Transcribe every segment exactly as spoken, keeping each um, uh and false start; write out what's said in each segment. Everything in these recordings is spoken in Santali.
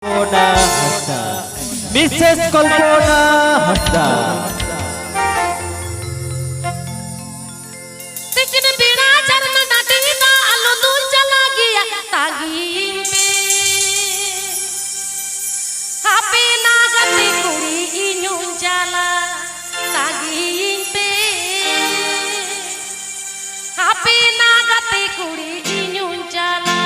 ᱠᱚᱞᱯᱚᱱᱟ ᱦᱟᱸᱥᱫᱟ, ᱢᱤᱥᱮᱥ ᱠᱚᱞᱯᱚᱱᱟ ᱦᱟᱸᱥᱫᱟ᱾ ᱛᱤᱠᱤᱱ ᱵᱮᱲᱟ ᱡᱷᱟᱨᱱᱟ ᱰᱟᱹᱰᱤ ᱫᱟᱜ ᱟᱞᱚ ᱫᱩᱞ ᱪᱟᱞᱟᱜ ᱜᱮᱭᱟ, ᱛᱟᱺᱜᱤᱭᱤᱧ ᱯᱮ᱾ ᱦᱟᱯᱮ ᱱᱟ ᱜᱟᱛᱮ ᱠᱩᱲᱤ ᱤᱧ ᱦᱚᱸᱧ ᱪᱟᱞᱟᱜ, ᱛᱟᱺᱜᱤᱭᱤᱧ ᱯᱮ᱾ ᱦᱟᱯᱮ ᱱᱟ ᱜᱟᱛᱮ ᱠᱩᱲᱤ ᱤᱧ ᱦᱚᱸᱧ ᱪᱟᱞᱟᱜ᱾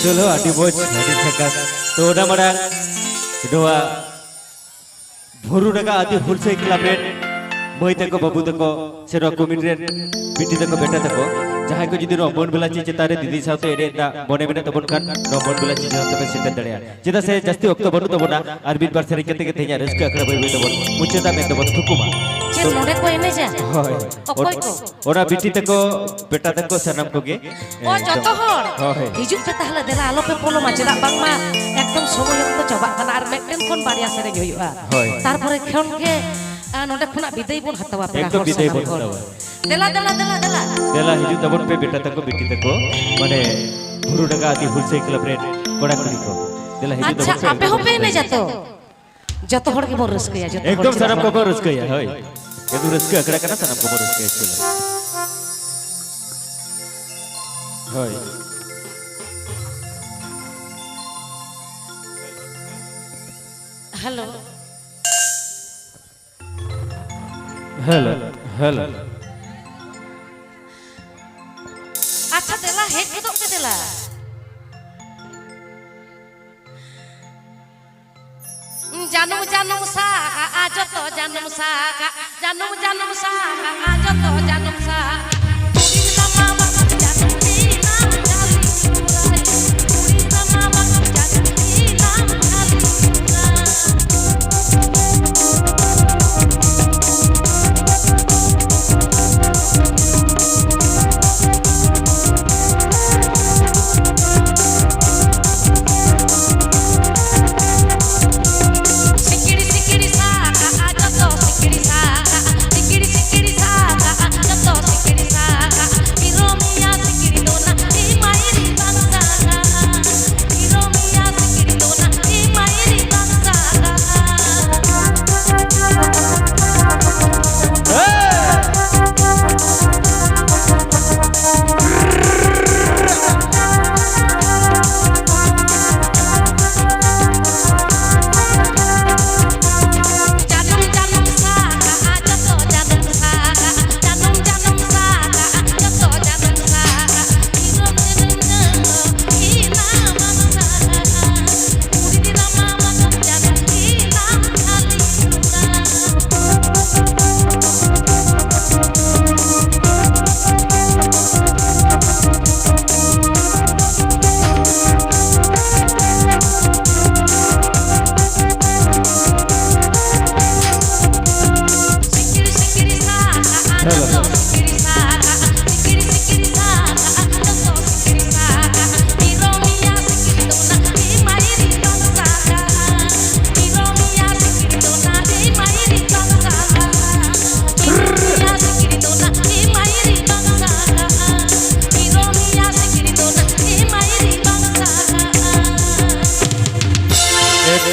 ᱪᱚᱞᱚ, ᱟᱹᱰᱤ ᱢᱚᱡᱽ, ᱟᱹᱰᱤ ᱡᱷᱟᱠᱟᱥ᱾ ᱛᱚ, ᱚᱱᱟ ᱢᱟᱲᱟᱝ ᱱᱚᱣᱟ ᱵᱷᱩᱨᱩ ᱰᱟᱸᱜᱟ ᱟᱹᱫᱤ ᱦᱩᱞᱥᱟᱹᱭ ᱠᱞᱟᱵᱽ ᱨᱮᱱ ᱢᱟᱹᱭ ᱛᱟᱠᱚ, ᱵᱟᱹᱵᱩ ᱛᱟᱠᱚ, ᱥᱮ ᱱᱚᱣᱟ ᱠᱚᱢᱤᱴᱤ ᱨᱮᱱ ᱵᱤᱴᱤ ᱛᱟᱠᱚ, ᱵᱮᱴᱟ ᱛᱟᱠᱚ, ᱡᱟᱦᱟᱸᱭ ᱠᱚ ᱡᱩᱫᱤ ᱱᱚᱣᱟ ᱢᱚᱱ ᱵᱮᱞᱟ ᱪᱮ ᱪᱮᱛᱟᱱ ᱨᱮ ᱫᱤᱫᱤ ᱥᱟᱶᱛᱮ ᱮᱱᱮᱡ ᱨᱮᱱᱟᱜ ᱢᱚᱱᱮ ᱢᱮᱱᱟᱜ ᱛᱟᱵᱚᱱ ᱠᱷᱟᱱ, ᱱᱚᱣᱟ ᱢᱚᱱ ᱵᱮᱞᱟ ᱪᱮ ᱪᱮᱛᱟᱱ ᱛᱮᱯᱮ ᱥᱮᱴᱮᱨ ᱫᱟᱲᱮᱭᱟᱜᱼᱟ᱾ ᱪᱮᱫᱟᱜ ᱥᱮ ᱡᱟᱹᱥᱛᱤ ᱚᱠᱛᱚ ᱵᱟᱹᱱᱩᱜ ᱛᱟᱵᱚᱱᱟ, ᱟᱨ ᱢᱤᱫ ᱵᱟᱨ ᱥᱮᱨᱮᱧ ᱠᱟᱛᱮ ᱜᱮ ᱛᱮᱦᱮᱧᱟᱜ ᱨᱟᱹᱥᱠᱟᱹ ᱟᱠᱷᱲᱟ ᱵᱟᱹᱭ ᱵᱟᱹᱭ ᱛᱮᱵᱚᱱ ᱢᱩᱪᱟᱹᱫᱟ ᱢᱮᱱᱛᱮᱵᱚᱱ ᱛᱷᱩᱠᱩᱢᱟ᱾ ᱪᱮᱫ, ᱛᱚ, ᱱᱚᱰᱮ ᱠᱚ ᱮᱱᱮᱡᱟ? ᱦᱳᱭ᱾ ᱚᱠᱚᱭ ᱠᱚ? ᱚᱱᱟ ᱵᱤᱴᱤ ᱛᱟᱠᱚ, ᱵᱮᱴᱟ ᱛᱟᱠᱚ, ᱥᱟᱱᱟᱢ ᱠᱚᱜᱮ᱾ ᱚ, ᱮᱠᱫᱚᱢ᱾ ᱡᱚᱛᱚ ᱦᱚᱲ? ᱦᱳᱭ᱾ ᱦᱤᱡᱩᱜ ᱯᱮ ᱛᱟᱦᱞᱮ, ᱫᱮᱞᱟ, ᱟᱞᱚ ᱯᱮ ᱯᱚᱞᱚᱢᱟ, ᱪᱮᱫᱟᱜ ᱵᱟᱝᱢᱟ ᱮᱠᱫᱚᱢ ᱥᱚᱢᱚᱭ ᱚᱠᱛᱚ ᱪᱟᱵᱟᱜ ᱠᱟᱱᱟ, ᱟᱨ ᱢᱤᱫᱴᱮᱱ ᱠᱷᱚᱱ ᱵᱟᱨᱭᱟ ᱥᱮᱨᱮᱧ ᱦᱩᱭᱩᱜᱼᱟ᱾ ᱦᱳᱭ᱾ ᱛᱟᱨᱯᱚᱨᱮ ᱠᱷᱚᱱ ᱜᱮ, ᱟ, ᱱᱚᱰᱮ ᱠᱷᱚᱱᱟᱜ ᱵᱤᱫᱟᱹᱭ ᱵᱚᱱ ᱦᱟᱛᱟᱣᱟ, ᱯᱮᱲᱟ ᱮᱠᱫᱚᱢ ᱦᱚᱲ, ᱵᱤᱫᱟᱹᱭ ᱥᱟᱱᱟᱢ ᱵᱚᱱ ᱦᱚᱲ᱾ ᱦᱟᱛᱟᱣᱟ᱾ ᱫᱮᱞᱟ, ᱫᱮᱞᱟ, ᱫᱮᱞᱟ, ᱫᱮᱞᱟ᱾ ᱫᱮᱞᱟ, ᱦᱤᱡᱩᱜ ᱛᱟᱵᱚᱱ ᱯᱮ, ᱵᱮᱴᱟ ᱛᱟᱠᱚ, ᱵᱤᱴᱤ ᱛᱟᱠᱚ, ᱢᱟᱱᱮ, ᱵᱷᱩᱨᱩ ᱰᱟᱸᱜᱟ ᱟᱹᱫᱤ ᱦᱩᱞᱥᱟᱹᱭ ᱠᱞᱟᱵᱽ ᱨᱮᱱ ᱠᱚᱲᱟ ᱠᱩᱲᱤ ᱠᱚ᱾ ᱫᱮᱞᱟ, ᱦᱤᱡᱩᱜ ᱟᱪᱪᱷᱟ, ᱛᱟᱵᱚᱱ ᱯᱮ, ᱟᱯᱮ ᱮᱠᱫᱚᱢ ᱦᱚᱸᱯᱮ ᱯᱮ ᱮᱱᱮᱡᱟ ᱛᱚ? ᱡᱚᱛᱚ ᱦᱚᱲ ᱜᱮᱵᱚᱱ ᱨᱟᱹᱥᱠᱟᱹᱭᱟ, ᱡᱚᱛᱚ ᱦᱚᱲ ᱮᱠᱫᱚᱢ ᱪᱮᱫᱟᱜ ᱥᱟᱱᱟᱢ ᱵᱟᱝ? ᱠᱚᱵᱚᱱ ᱨᱟᱹᱥᱠᱟᱹᱭᱟ, ᱦᱳᱭ᱾ ᱮᱠᱫᱚᱢ ᱨᱟᱹᱥᱠᱟᱹ ᱟᱠᱷᱲᱟ ᱠᱟᱱᱟ, ᱥᱟᱱᱟᱢ ᱠᱚᱵᱚᱱ ᱨᱟᱹᱥᱠᱟᱹᱭᱟ, ᱪᱚᱞᱚ᱾ ᱦᱳᱭ᱾ ᱦᱮᱞᱳ᱾ Hello, hello. ᱟᱪᱪᱷᱟ, ᱫᱮᱞᱟ, ᱦᱮᱡ ᱜᱚᱫᱚᱜ ᱯᱮ, ᱫᱮᱞᱟ᱾ ᱡᱟᱹᱱᱩᱢ ᱡᱟᱹᱱᱩᱢ ᱥᱟᱦᱟᱜᱼᱟ, ᱡᱚᱛᱚ ᱡᱟᱹᱱᱩᱢ ᱥᱟᱦᱟᱜᱼᱟ, ᱡᱟᱹᱱᱩᱢ ᱡᱟᱹᱱᱩᱢ ᱥᱟᱦᱟᱜᱼᱟ, ᱡᱚᱛᱚ ᱡᱟᱹᱱᱩᱢ ᱥᱟᱦᱟᱜᱼᱟ᱾ ᱠᱩᱲᱤ ᱢᱮᱱᱟᱢᱟ ᱵᱟᱹᱦᱩ ᱡᱟᱹᱱᱩᱢ ᱛᱤᱱᱟᱹᱜ ᱡᱷᱟᱹᱞᱤ ᱥᱩᱨᱟᱭ, ᱠᱩᱲᱤ ᱢᱮᱱᱟᱢᱟ ᱵᱟᱹᱦᱩ ᱡᱟᱹᱱᱩᱢ ᱛᱤᱱᱟᱹᱜ ᱡᱷᱟᱹᱞᱤ ᱥᱩᱨᱟᱭ᱾ ᱥᱤᱠᱲᱤ ᱥᱤᱠᱲᱤ ᱥᱟᱦᱟᱜᱼᱟ, ᱡᱚᱛᱚ ᱥᱤᱠᱲᱤ ᱥᱟᱦᱟᱜᱼᱟ, ᱥᱤᱠᱲᱤ ᱥᱤᱠᱲᱤ ᱥᱟᱦᱟᱜᱼᱟ, ᱡᱚᱛᱚ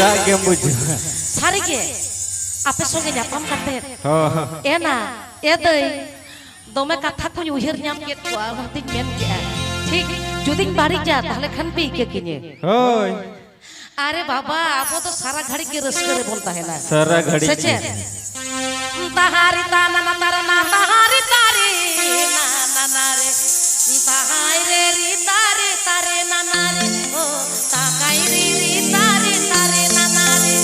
ᱨᱟᱜ ᱜᱮᱢ ᱵᱩᱡᱷᱟᱹᱣᱟ᱾ ᱥᱟᱹᱨᱤᱜᱮ, ᱟᱯᱮ ᱥᱚᱸᱜᱮ ᱧᱟᱯᱟᱢ ᱠᱟᱛᱮ ᱦᱚᱸ᱾ ᱮᱱᱟ, ᱮ ᱫᱟᱹᱭ, ᱫᱚᱢᱮ ᱠᱟᱛᱷᱟ ᱠᱚᱧ ᱩᱭᱦᱟᱹᱨ ᱧᱟᱢ ᱠᱮᱫ ᱠᱚᱣᱟ, ᱚᱱᱟᱛᱤᱧ ᱢᱮᱱ ᱠᱮᱜᱼᱟ᱾ ᱴᱷᱤᱠ, ᱡᱩᱫᱤᱧ ᱵᱟᱹᱲᱤᱡᱟ, ᱛᱟᱦᱞᱮ ᱠᱷᱟᱱ ᱯᱮ ᱤᱠᱟᱹ ᱠᱤᱧᱟᱹ᱾ ᱦᱳᱭ᱾ ᱟᱨᱮ ᱵᱟᱵᱟ, ᱟᱵᱚ ᱫᱚ ᱥᱟᱨᱟ ᱜᱷᱟᱹᱲᱤᱡ ᱜᱮ ᱨᱟᱹᱥᱠᱟᱹ ᱨᱮᱵᱚᱱ ᱛᱟᱦᱮᱱᱟ᱾ ᱥᱟᱨᱟ ᱜᱷᱟᱹᱲᱤᱡ ᱥᱮ ᱜᱮ᱾ ᱪᱮᱫ? ᱛᱟᱦᱟᱨᱤ ᱛᱟᱱᱟ ᱱᱟ ᱛᱟᱨᱟ ᱱᱟ ᱛᱟᱦᱟᱨᱤ ᱛᱟᱨᱤ ᱱᱟ ᱱᱟ ᱱᱟ ᱨᱮ᱾ ᱛᱟᱦᱟᱭ ᱨᱮ ᱨᱤ ᱛᱟᱨᱤ ᱛᱟᱨᱤ ᱱᱟ ᱱᱟ ᱨᱮ᱾ ᱳ ᱛᱟᱠᱟᱭ ᱨᱤ ᱨᱤ ᱛᱟᱨᱤ ᱛᱟᱨᱤ ᱱᱟ ᱱᱟ ᱨᱮ᱾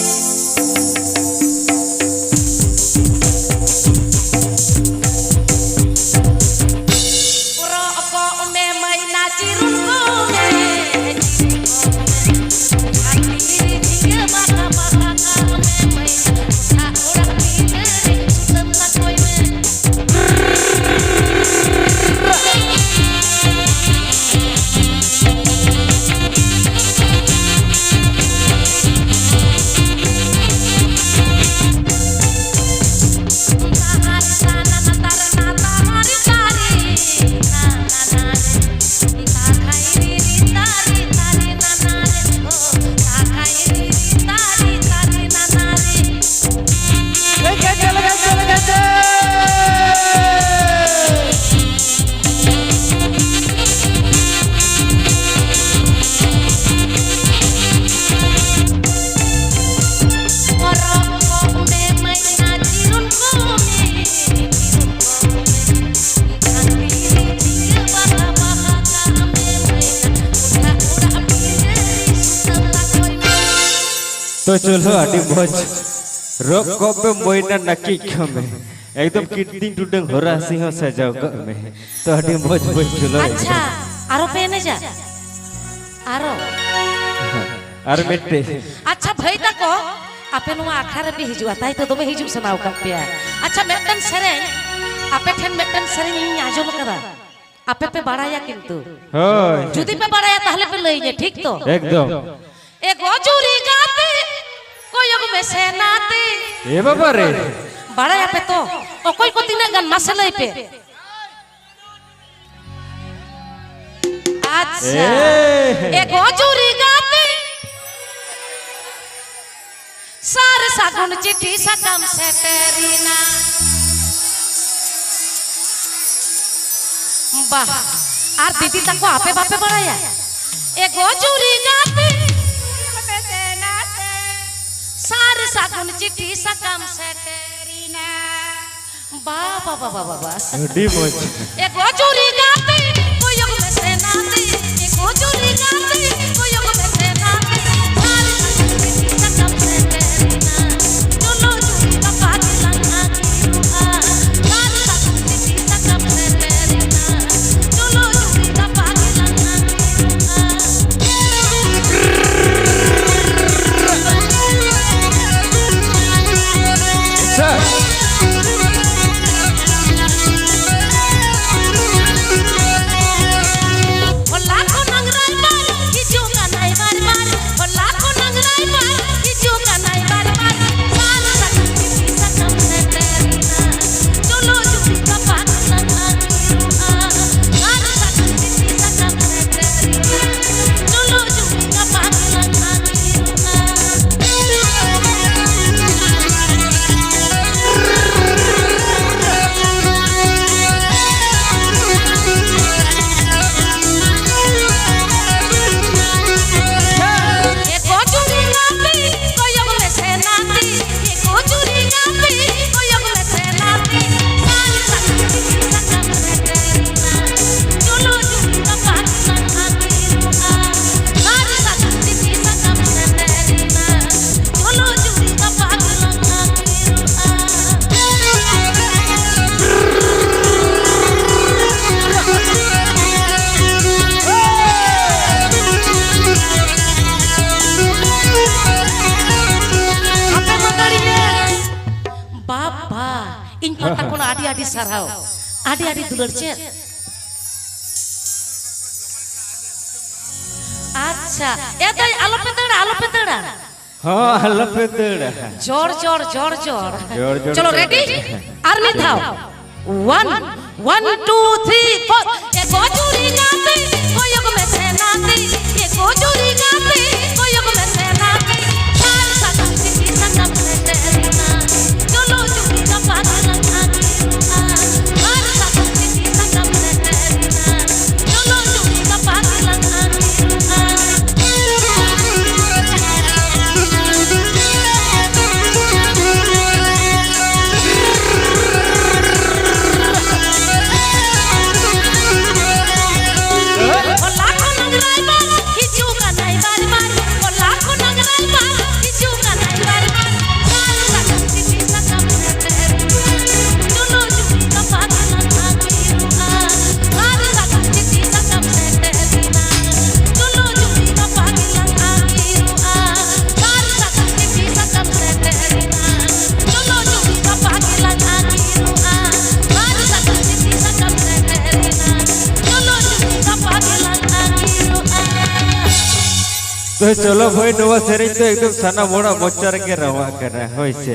ᱨᱚᱜ ᱠᱚᱜ ᱢᱮ ᱢᱟᱹᱭᱱᱟ ᱪᱤᱨᱩᱱ ᱠᱚᱜ ᱢᱮ᱾ ᱛᱚ ᱪᱚᱞᱚ, ᱟᱹᱰᱤ ᱢᱚᱡᱽ᱾ ᱨᱚᱜ ᱠᱚᱜ ᱢᱮ ᱢᱚᱭᱱᱟ ᱱᱟᱹᱠᱤᱡ ᱠᱷᱟᱢᱮ, ᱮᱠᱫᱚᱢ ᱠᱤᱨᱛᱤᱧ ᱴᱩᱰᱟᱹᱝ ᱦᱚᱨᱟ ᱦᱟᱹᱥᱤ ᱦᱚᱸ ᱥᱟᱡᱟᱣ ᱠᱟᱜ ᱢᱮ᱾ ᱛᱚ ᱟᱹᱰᱤ ᱢᱚᱡᱽ ᱵᱚᱡᱽ ᱪᱚᱞᱚ᱾ ᱟᱪᱪᱷᱟ, ᱟᱨᱚ ᱯᱮ ᱮᱱᱮᱡᱟ? ᱟᱨᱚ? ᱟᱨ ᱢᱤᱫᱴᱮᱡ᱾ ᱟᱪᱪᱷᱟ ᱵᱷᱟᱹᱭ ᱛᱟᱠᱚ, ᱟᱯᱮ ᱱᱚᱣᱟ ᱟᱠᱷᱲᱟ ᱨᱮᱯᱮ ᱦᱤᱡᱩᱜᱼᱟ, ᱛᱟᱭ ᱛᱚ ᱫᱚᱢᱮ ᱦᱤᱡᱩᱜ ᱥᱟᱱᱟ ᱟᱠᱟᱫ ᱯᱮᱭᱟ᱾ ᱟᱪᱪᱷᱟ, ᱢᱤᱫᱴᱮᱱ ᱥᱮᱨᱮᱧ, ᱟᱯᱮ ᱴᱷᱮᱱ ᱢᱤᱫᱴᱮᱱ ᱥᱮᱨᱮᱧ ᱤᱧ ᱟᱸᱡᱚᱢ ᱟᱠᱟᱫᱟ, ᱟᱯᱮ ᱯᱮ ᱵᱟᱲᱟᱭᱟ ᱠᱤᱱᱛᱩ᱾ ᱦᱳᱭ᱾ ᱡᱩᱫᱤ ᱯᱮ ᱵᱟᱲᱟᱭᱟ ᱛᱟᱦᱞᱮ ᱯᱮ ᱞᱟᱹᱭᱟᱹᱧᱟ, ᱴᱷᱤᱠ ᱛᱚ? ᱮᱠᱫᱚᱢ᱾ ᱮ ᱜᱚᱡᱩᱨᱤ ᱜᱟᱛᱮ, ᱠᱚᱭᱚᱜ ᱢᱮᱥᱮ ᱱᱟᱛᱮ᱾ ᱮ ᱵᱟᱵᱟ ᱨᱮ᱾ ᱵᱟᱲᱟᱭᱟᱯᱮ ᱛᱚ? ᱚᱠᱚᱭ ᱠᱚ ᱛᱤᱱᱟᱹᱜ ᱜᱟᱱ ᱢᱟᱥᱮ ᱞᱟᱹᱭ ᱯᱮ᱾ ᱟᱪᱪᱷᱟ᱾ ᱮ᱾ ᱮ ᱜᱚᱡᱩᱨᱤ ᱜᱟᱛᱮ᱾ ᱥᱟᱨ ᱥᱟᱹᱜᱩᱱ ᱪᱤᱴᱷᱤ ᱥᱟᱠᱟᱢ ᱥᱮᱴᱮᱨᱮᱱᱟ᱾ ᱵᱟᱦ, ᱟᱨ ᱫᱤᱫᱤ ᱛᱟᱠᱚ ᱟᱯᱮ ᱵᱟᱯᱮ ᱵᱟᱲᱟᱭᱟ? ᱮ ᱜᱚᱡᱩᱨᱤ ᱜᱟᱛᱮ, ᱥᱟᱨ ᱥᱟᱹᱜᱩᱱ ᱪᱤᱴᱷᱤ ᱥᱟᱠᱟᱢ ᱥᱮᱴᱮᱨᱮᱱᱟ᱾ ᱵᱟ, ᱵᱟ, ᱵᱟ, ᱵᱟ, ᱵᱟ, ᱵᱟ᱾ ᱟᱹᱰᱤ ᱢᱚᱡᱽ᱾ ᱮ ᱜᱚᱡᱩᱨᱤ ᱜᱟᱛᱮ, ᱠᱚᱭᱚᱜ ᱢᱮᱥᱮ ᱱᱟᱛᱮ᱾ ᱮ ᱜᱚᱡᱩᱨᱤ ᱜᱟᱛᱮ, ᱠᱚᱭᱚᱜ ᱢᱮᱥᱮ ᱱᱟᱛᱮ᱾ ᱥᱟᱨ ᱥᱟᱹᱜᱩᱱ ᱪᱤᱴᱷᱤ ᱥᱟᱠᱟᱢ ᱥᱮᱴᱮᱨᱮᱱᱟ᱾ ᱪᱚᱞᱚ ᱡᱩᱨᱤ ᱜᱟᱯᱟ ᱜᱮᱞᱟᱝ ᱟᱹᱜᱩᱭᱟ᱾ ᱥᱟᱨ ᱥᱟᱹᱜᱩᱱ ᱪᱤᱴᱷᱤ ᱥᱟᱠᱟᱢ ᱥᱮᱴᱮᱨᱮᱱᱟ᱾ ᱪᱚᱞᱚ ᱡᱩᱨᱤ ᱜᱟᱯᱟ ᱜᱮᱞᱟᱝ ᱟᱹᱜᱩᱭᱟ᱾ ᱦᱚᱞᱟ ᱠᱷᱚᱱᱟᱝ ᱨᱟᱭᱵᱟᱨ ᱦᱤᱡᱩᱜ ᱠᱟᱱᱟᱭ ᱵᱟᱨ ᱵᱟᱨ᱾ ᱦᱚᱞᱟ ᱠᱷᱚᱱᱟᱝ ᱨᱟᱭᱵᱟᱨ ᱦᱤᱡᱩᱜ ᱠᱟᱱᱟᱭ ᱵᱟᱨ ᱵᱟᱨ᱾ ᱥᱟᱨ ᱥᱟᱹᱜᱩᱱ ᱪᱤᱴᱷᱤ ᱥᱟᱠᱟᱢ ᱥᱮᱴᱮᱨᱮᱱᱟ᱾ ᱪᱚᱞᱚ ᱡᱩᱨᱤ ᱜᱟᱯᱟ ᱜᱮᱞᱟᱝ ᱟᱹᱜᱩᱭᱟ᱾ ᱥᱟᱨ ᱥᱟᱹᱜᱩᱱ ᱪᱤᱴᱷᱤ ᱥᱟᱠᱟᱢ ᱥᱮᱴᱮᱨᱮᱱᱟ᱾ ᱪᱚᱞᱚ ᱡᱩᱨᱤ ᱜᱟᱯᱟ ᱜᱮᱞᱟᱝ ᱟᱹᱜᱩᱭᱟ᱾ ᱮ ᱜᱚᱡᱩᱨᱤ ᱜᱟᱛᱮ, ᱠᱚᱭᱚᱜ ᱢᱮᱥᱮ ᱱᱟᱛᱮ᱾ ᱮ ᱜᱚᱡᱩᱨᱤ ᱜᱟᱛᱮ, ᱠᱚᱭᱚᱜ ᱢᱮᱥᱮ ᱱᱟᱛᱮ᱾ ᱥᱟᱨ ᱥᱟᱹᱜᱩᱱ ᱪᱤᱴᱷᱤ ᱥᱟᱠᱟᱢ ᱥᱮᱴᱮᱨᱮᱱᱟ᱾ ᱪᱚᱞᱚ ᱡᱩᱨᱤ ᱜᱟᱯᱟ ᱜᱮᱞᱟᱝ ᱟᱹᱜᱩᱭᱟ᱾ ᱥᱟᱨ ᱥᱟᱹᱜᱩᱱ ᱪᱤᱴᱷᱤ ᱥᱟᱠᱟᱢ ᱥᱮᱴᱮᱨᱮᱱᱟ᱾ ᱪᱚᱞᱚ ᱡᱩᱨᱤ ᱜᱟᱯᱟ ᱜᱮᱞᱟᱝ ᱟᱹᱜᱩᱭᱟ᱾ ᱟᱯᱮ ᱢᱟ ᱫᱟᱲᱮᱭᱟᱜ᱾ ᱵᱟᱵᱟ, ᱤᱧ ᱯᱟᱦᱴᱟ ᱠᱷᱚᱱᱟᱜ ᱟᱹᱰᱤ ᱟᱹᱰᱤ ᱥᱟᱨᱦᱟᱣ, ᱟᱹᱰᱤ ᱟᱹᱰᱤ ᱫᱩᱞᱟᱹᱲ᱾ ᱪᱮᱫ? ᱟᱪᱪᱷᱟ, ᱮ ᱫᱟᱹᱭ, ᱟᱞᱚᱯᱮ ᱫᱟᱹᱲᱟ, ᱟᱞᱚᱯᱮ ᱫᱟᱹᱲᱟ᱾ ᱦᱚᱸ, ᱟᱞᱚᱯᱮ ᱫᱟᱹᱲᱟ᱾ ᱡᱳᱨ, ᱡᱳᱨ, ᱡᱳᱨ, ᱡᱳᱨ᱾ ᱡᱳᱨ, ᱡᱳᱨ, ᱪᱚᱞᱚ, ᱡᱳᱨ, ᱨᱮᱰᱤ? ᱡᱳᱨ᱾ ᱟᱨ ᱢᱤᱫ ᱫᱷᱟᱣ᱾ One, one, two, three, four. ᱮ ᱜᱚᱡᱩᱨᱤ ᱜᱟᱛᱮ, ᱠᱚᱭᱚᱜ ᱢᱮᱥᱮ ᱱᱟᱛᱮ᱾ ᱮ ᱜᱚᱡᱩᱨᱤ ᱜᱟᱛᱮ, ᱠᱚᱭᱚᱜ ᱢᱮᱥᱮ ᱱᱟᱛᱮ᱾ ᱥᱟᱨ ᱥᱟᱹᱜᱩᱱ ᱪᱤᱴᱷᱤ ᱛᱚ ᱪᱚᱞᱚ ᱵᱷᱟᱹᱭ, ᱱᱚᱣᱟ ᱥᱮᱨᱮᱧ ᱫᱚ ᱮᱠᱫᱚᱢ ᱥᱟᱱᱟᱢ ᱦᱚᱲᱟᱜ ᱢᱚᱪᱟ ᱨᱮᱜᱮ ᱨᱟᱣᱟᱜ ᱠᱟᱱᱟ, ᱦᱳᱭ ᱥᱮ᱾